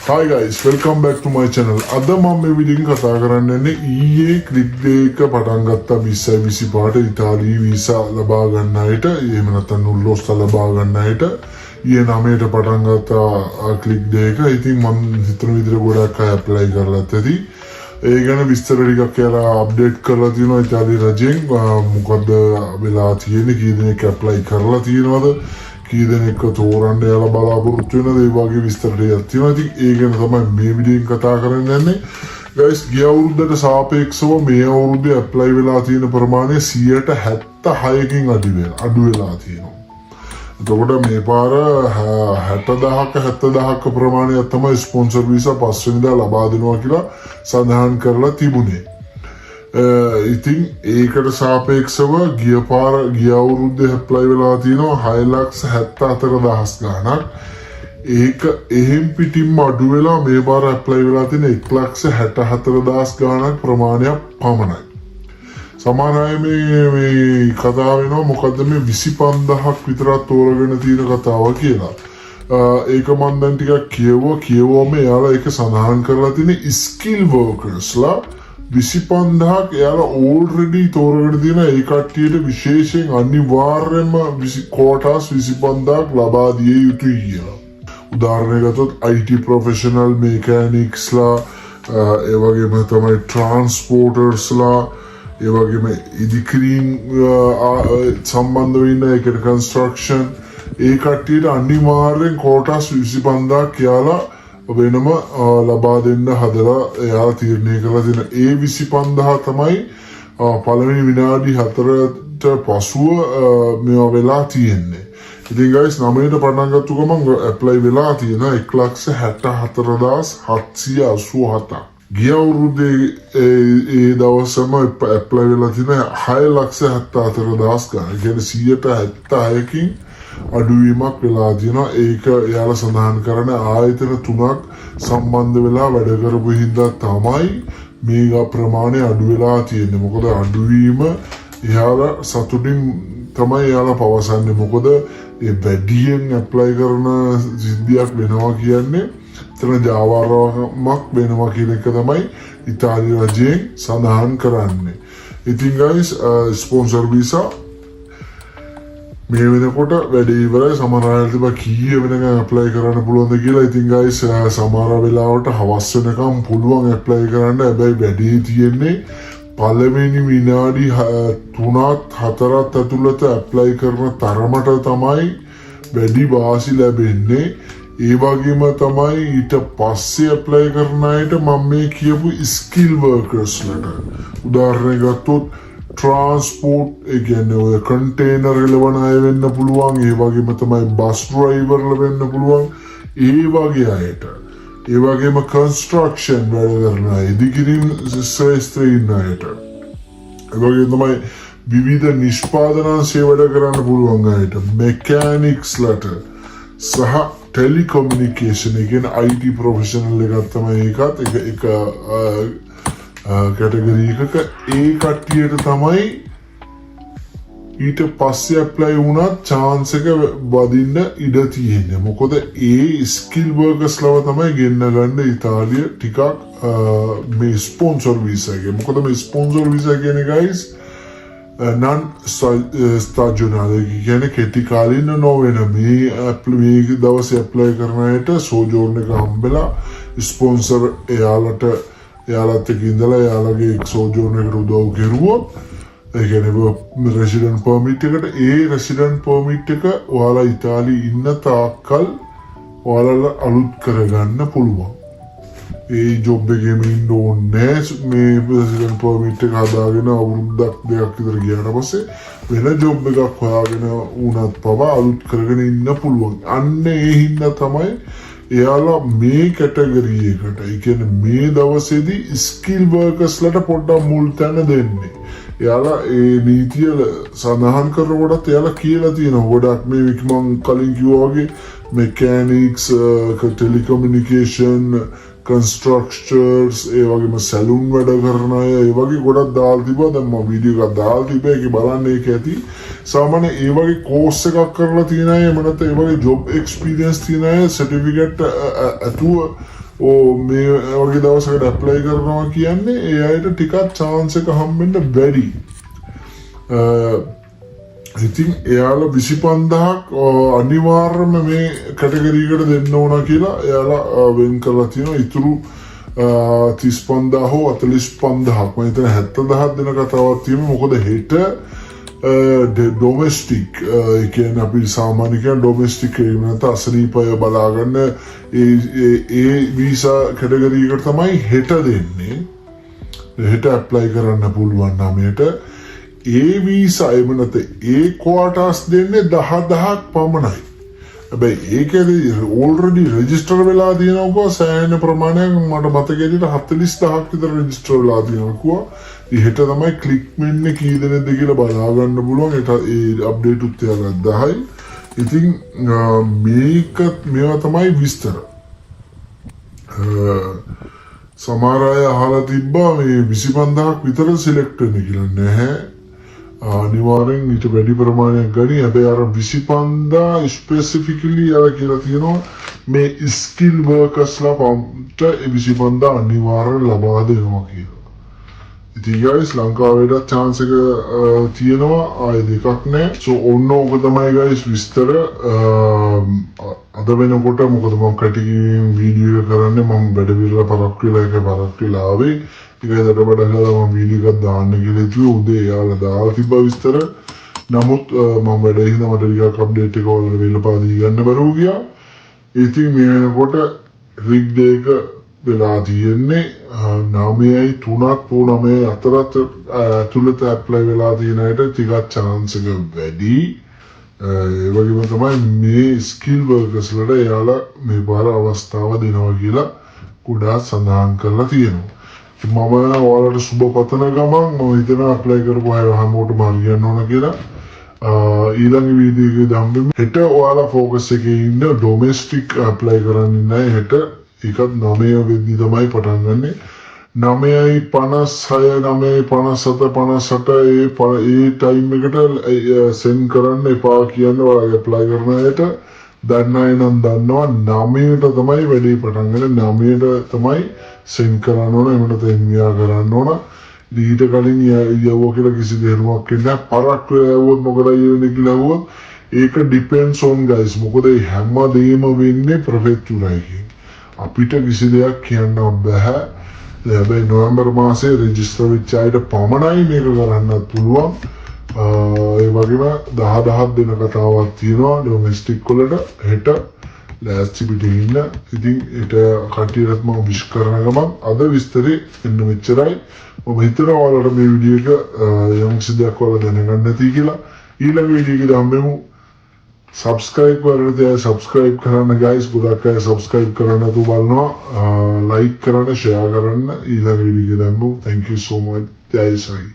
Hi guys, welcome back to my channel. අද මම මේ වීඩියෝ එකෙන් කතා කරන්න යන්නේ ඊයේ ක්ලික් ඩේ එක පටන් ගත්තා 20යි 25ට ඉතාලි වීසා ලබා ගන්න අයට, එහෙම නැත්නම් නුල්ලෝස්තා ලබා ගන්න අයට ඊයේ 9ට පටන් ගත්තා ක්ලික් ඩේ එක. ඉතින් මම හිතන විදිහට ගොඩක් අය ඇප්ලයි කරලත් ඇති. ඒ ගැන විස්තර ටිකක් කියලා අප්ඩේට් කරලා තියෙනවා ඉතාලි රජයෙන්. මොකද්ද වෙලා තියෙන්නේ, කී දෙනෙක් ඇප්ලයි කරලා තියෙනවද, කී දෙනෙක්ව තෝරන්න එයාලා බලාපොරොත්තු වෙනවද, ඒ වගේ විස්තර ටිකක් තියෙනවා. ඉතින් ඒ ගැන තමයි මේ වීඩියෝ එකෙන් කතා කරන්න යන්නේ. ගයිස්, ගිය අවුරුද්දට සාපේක්ෂව මේ අවුරුද්දේ ඇප්ලයි වෙලා තියෙන ප්‍රමාණය 76කින් අඩු වෙලා තියෙනවා. එතකොට මේ පාර 60,000ක 70,000ක ප්‍රමාණයක් තමයි ස්පොන්සර් වීසා පස්වෙනිදා ලබා දෙනවා කියලා සඳහන් කරලා තිබුණේ. ඉතින් ඒකට සාපේක්ෂව ගිය පාර, ගිය අවුරුද්දේ ඇප්ලයි වෙලා තියෙනවා 6,74,000 ගාණක්. ඒක එහෙම් පිටින්ම අඩු වෙලා මේ පාර ඇප්ලයි වෙලා තියෙන 1,64,000 ගාණක් ප්‍රමාණයක් පමණයි. සමහර අය මේ මේ කතා වෙනවා මොකද්ද මේ 25,000ක් විතරක් තෝරගෙන තියෙන කතාව කියලා. ඒක මම දැන් ටිකක් කියවුවා. කියවුවම එයාලා ඒක සඳහන් කරලා තියෙන ස්කිල් වර්කර්ස්ලා 25,000ක් එයාලා ඕල්රෙඩි තෝරගෙන තියෙන ඒ කට්ටියට විශේෂයෙන් අනිවාර්යයෙන්ම කෝටාස් 25,000ක් ලබා දිය යුතුයි කියලා. උදාහරණයක් ගත්තොත් IT professional, මෙකැනික්ස්ලා, ඒ වගේම තමයි ට්‍රාන්ස්පෝර්ටර්ස්ලා, ඒ වගේම ඉදිකිරීම් සම්බන්ධ වෙන්න, ඒ කියන්නේ කන්ස්ට්‍රක්ෂන්, ඒ කට්ටියට අනිවාර්යෙන් කෝටාස් 25,000ක් කියලා වෙනම ලබා දෙන්න හදලා එයාලා තීරණය කරලා තියෙන. ඒ 25,000 තමයි පළවෙනි විනාඩි 4ට පසුව මේවා වෙලා තියෙන්නේ. ඉතින් ගයිස්, 9ට පටන් ගත්තු ගමන් ඇප්ලයි වෙලා තියෙන 1,64,787ක්. ගිය අවුරුද්දේ ඒ ඒ දවසම ඇප්ලයි වෙලා තියෙන 6,74,000 ගාන. ඒ කියන්නේ 76කින් අඩුවීමක් වෙලා තියෙනවා. ඒක එයාලා සඳහන් කරන ආයතන තුනක් සම්බන්ධ වෙලා වැඩ කරපු හින්දා තමයි මේ ප්‍රමාණය අඩු වෙලා තියෙන්නේ. මොකද අඩුවීම එයාලා සතුටින් තමයි එයාලා පවසන්නේ. මොකද ඒ වැඩියෙන් ඇප්ලයි කරන සිද්ධියක් වෙනවා කියන්නේ එතන ජාවාරමක් වෙනවා කියන එක තමයි ඉතාලි රජයෙන් සඳහන් කරන්නේ. ඉතින් ගයිස්, ස්පොන්සර් වීසා මේ වෙනකොට වැඩේ ඉවරයි. සමහර අය තිබ්බා කීය වෙනකන් ඇප්ලයි කරන්න පුළුවන්ද කියලා. ඉතින් ගයිස්, සමහර වෙලාවට හවස් වෙනකම් පුළුවන් ඇප්ලයි කරන්න. හැබැයි වැඩේ තියෙන්නේ පළවෙනි විනාඩි 3ත් 4ත් ඇතුළත ඇප්ලයි කරන තරමට තමයි වැඩි වාසි ලැබෙන්නේ. ඒ වගේම තමයි ඊට පස්සේ ඇප්ලයි කරන අයට මම මේ කියපු ස්කිල් වර්කර්ස්ලට, උදාහරණයක් ගත්තොත් ට්‍රාන්ස්පෝර්ට්, ඒ කියන්නේ ඔය කන්ටේනර් එලවන අය වෙන්න පුළුවන්, ඒ වගේම තමයි බස් ඩ්‍රයිවර්ලා වෙන්න පුළුවන්, ඒ වගේ අයට, ඒ වගේම කන්ස්ට්‍රක්ෂන් වැඩ කරන අය, ඉදිකිරීම් ක්ෂේත්‍රයේ ඉන්න අයට, ඒ වගේම තමයි විවිධ නිෂ්පාදන අංශයේ වැඩ කරන්න පුළුවන් අයට, මෙකැනික්ස්ලට සහ ටෙලිකොමියුනිකේෂන්, ඒ කියන්නේ IT professional එකක් තමයි ඒකත් එක එක කැටගරි එකක, ඒ කට්ටියට තමයි ඊට පස්සේ ඇප්ලයි වුණත් චාන්ස් එක වදින්න ඉඩ තියෙන්නේ. මොකද ඒ ස්කිල් වර්කර්ස් ලව තමයි ගෙන්න ගන්න ඉතාලිය ටිකක් මේ ස්පොන්සර් වීසා එකේ. මොකද මේ ස්පොන්සර් වීසා කියන්නේ ගයිස්, නන් ස්ටාජුනාල කියන්නේ කෙටි කාලීන නොවන මේ දවසේ ඇප්ලයි කරන අයට සෝජෝර්න් එක හම්බෙලා ස්පොන්සර් එයාලට එයාලත් එක්ක ඉඳලා එයාලගේ සෝජෝර්න් එකට උදව් කෙරුවොත්, ඒ කියන්නේ රෙසිඩන්ට් පර්මිට් එකට, ඒ රෙසිඩන්ට් පර්මිට් එක ඔයාලා ඉතාලි ඉන්න තාක්කල් ඔයාලා අලුත් කරගන්න පුළුවන්. ඒ ජොබ් එකේම ඉන්න ඕනේ නෑ. මේ රෙසිඩන්ට් පර්මිට් එක හදාගෙන අවුරුද්දක් දෙකක් විතර ගියාට පස්සේ වෙන ජොබ් එකක් හොයාගෙන වුණත් පවා අලුත් කරගෙන ඉන්න පුළුවන්. අන්න ඒ හින්දා තමයි එයාලා මේ කැටගරි එකට, ඒ කියන්නේ මේ දවසේදී ස්කිල් වර්කර්ස්ලට පොඩ්ඩක් මුල් තැන දෙන්නේ. එයාලා ඒ නීතිය සඳහන් කරනකොටත් එයාලා කියලා තියෙනවා ගොඩක් මේ මං කලින් කිව්වා වගේ මෙකැනික්ස්, ටෙලිකමියුනිකේෂන්, කන්ස්ට්‍රක්චර්ස්, ඒ වගේම සැලුන් වැඩ කරන අය, ඒ වගේ ගොඩක් දාලා තිබ්බා. දැන් මම වීඩියෝ එකක් දාලා තිබ්බා, ඒකේ බලන්න ඒක ඇති. සාමාන්‍ය ඒ වගේ කෝස් එකක් කරලා තියෙන අය, එහෙම නැත්නම් ඒ වගේ ජොබ් එක්ස්පීරියන්ස් තියෙන අය සර්ටිෆිකේට් ඇතුව ඕ මේ වගේ දවසකට ඇප්ලයි කරනවා කියන්නේ ඒ අයට ටිකක් චාන්ස් එක හම්බෙන්න වැඩි. ඉතින් එයාලා 25,000ක් අනිවාර්යයෙන්ම මේ කැටගරි එකට දෙන්න ඕන කියලා එයාලා වෙන් කරලා තියෙනවා. ඉතුරු 35,000 හෝ 45,000ක්, මම හිතන්නේ 70,000ක් දෙන කතාවක් තියෙනවා. මොකද හෙට ඩොමෙස්ටික්, ඒ කියන්නේ අපි සාමාන්‍ය කියන ඩොමෙස්ටික්, එහෙම නැත්නම් අසනීපය බලාගන්න ඒ ඒ වීසා කැටගරි එකට තමයි හෙට දෙන්නේ. හෙට ඇප්ලයි කරන්න පුළුවන් නමයට. ඒ වීසා, එහෙම නැත්නම් ඒ ක්වාටාස් දෙන්නේ 10,000ක් පමණයි. හැබැයි ඒකේ ඕල්රෙඩි රෙජිස්ටර් වෙලා තියෙනවා කිව්වා සෑහෙන ප්‍රමාණයක්. මට මතක හැටියට 40,000ක් විතර රෙජිස්ටර් වෙලා තියෙනවා කිව්වා. ඉතින් හෙට තමයි ක්ලික් වෙන්නේ කී දෙනෙක්ද කියලා බලා ගන්න පුළුවන්. හෙට ඒ අප්ඩේට් උත් එයාලා 10යි. ඉතින් මේක මේවා තමයි විස්තර. සමහර අය අහලා තිබ්බා මේ 25,000ක් විතර සිලෙක්ට් වෙන්නේ කියලා. නැහැ. අනිවාර්යෙන් ඊට වැඩි ප්‍රමාණයක් ගනි. හැබැයි අර 25,000 ස්පෙසිෆිකලි අර කියලා තියෙනවා මේ ස්කිල් වර්කර්ස්ලා පම්ට 25,000 අනිවාර්යෙන් ලබා දෙනවා කියලා. ඉතින් ගයිස්, ලංකාවේටත් චාන්ස් එක තියෙනවා, ආයෙ දෙකක් නෑ. සෝ ඔන්න ඕක තමයි ගයිස් විස්තර අද වෙනකොට. මොකද මම කැටි වීඩියෝ එක කරන්නේ, මම වැඩ විරලා පරක්කු වෙලා, එක පරක්කු වෙලා ආවේ. ඒකයි දඩබඩ ගාලා මම වීඩියෝ එකක් දාන්න කියලා හිතුවේ. උදේ එයාලා දාලා තිබ්බා විස්තර. නමුත් මම වැඩ හින්දා මට ටිකක් අප්ඩේට් එක ඔයාලට වෙලපා දී ගන්න බැරුව ගියා. ඉතින් මේ වෙනකොට රිග් ඩේ එක වෙලා තියෙන්නේ 9යි 3ත් 8:45 අතරත් ඇතුළත ඇප්ලයි වෙලා තියෙන අයට ටිකක් චාන්ස් එක වැඩි. ඒ වගේම තමයි මේ ස්කිල් වර්කර්ස්ලට එයාලා මේ පාර අවස්ථාව දෙනවා කියලා ගොඩාක් සඳහන් කරලා තියෙනවා. ඉතින් මම ඔයාලට සුබ පතන ගමන් මම හිතනවා ඇප්ලයි කරපු අය හැමෝටම හරියන්න ඕන කියලා. ඊළඟ වීඩියෝ එකේ හම්බෙමු. හෙට ඔයාලා ෆෝකස් එකේ ඉන්න ඩොමෙස්ටික් ඇප්ලයි කරන්න ඉන්න අය හෙට ඒකත් 9 වෙද්දි තමයි පටන් ගන්නෙ. 9:56, 9:57, 58 ඒ ටයිම් එකට සෙන්ඩ් කරන්න එපා කියන්න ඔයාලා ඇප්ලයි කරන අයට. දන්න අය නම් දන්නවා 9ට තමයි වැඩේ පටන් ගන්නේ. 9ට තමයි සෙන්ඩ් කරන්න ඕන, එහෙම නැත්නම් එන්විආර් කරන්න ඕන. ඊට කලින් යවුවා කියලා කිසි තේරුමක් වෙන්නේ නැහැ. පරක් වෙලා යවුවොත් මොකද වෙන්නේ කියලා ඇහුවොත් ඒක ඩිපෙන්ඩ්ස් ඔන් ගයිස්. මොකද ඒ හැම දෙයක්ම වෙන්නේ ප්‍රෙෆෙක්චුරා එකකින්. අපිට කිසි දෙයක් කියන්න බැහැ. හැබැයි නොවැම්බර් මාසයේ රෙජිස්ටර් වෙච්ච අයට පමණයි මේක කරන්නත් පුළුවන්. ඒ වගේම 10,000ක් දෙන කතාවක් තියෙනවා ඩොමෙස්ටික් වලට හෙට. ලෑස්ති පිටින් ඉන්න. ඉතින් හෙට කට්ටියටත් මම විශ් කරන ගමන් අද විස්තරේ එන්න මෙච්චරයි. මම හිතනවා ඔයාලට මේ වීඩියෝ එක යම්කිසි දෙයක් ඔයාලා දැනගන්න ඇති කියලා. ඊළඟ වීඩියෝ එකේ හම්බෙමු. සබස්ක්‍රයිබ් කරලා තියා සබස්ක්‍රයිබ් කරන්න ගයිස්. ගොඩක් අය සබස්ක්‍රයිබ් කරන්න නැතුව බලනවා. ලයික් කරන්න, ෂෙයා කරන්න. ඊළඟ වීඩියෝ එකේ හම්බෙමු. Thank you so much. ජය සයි.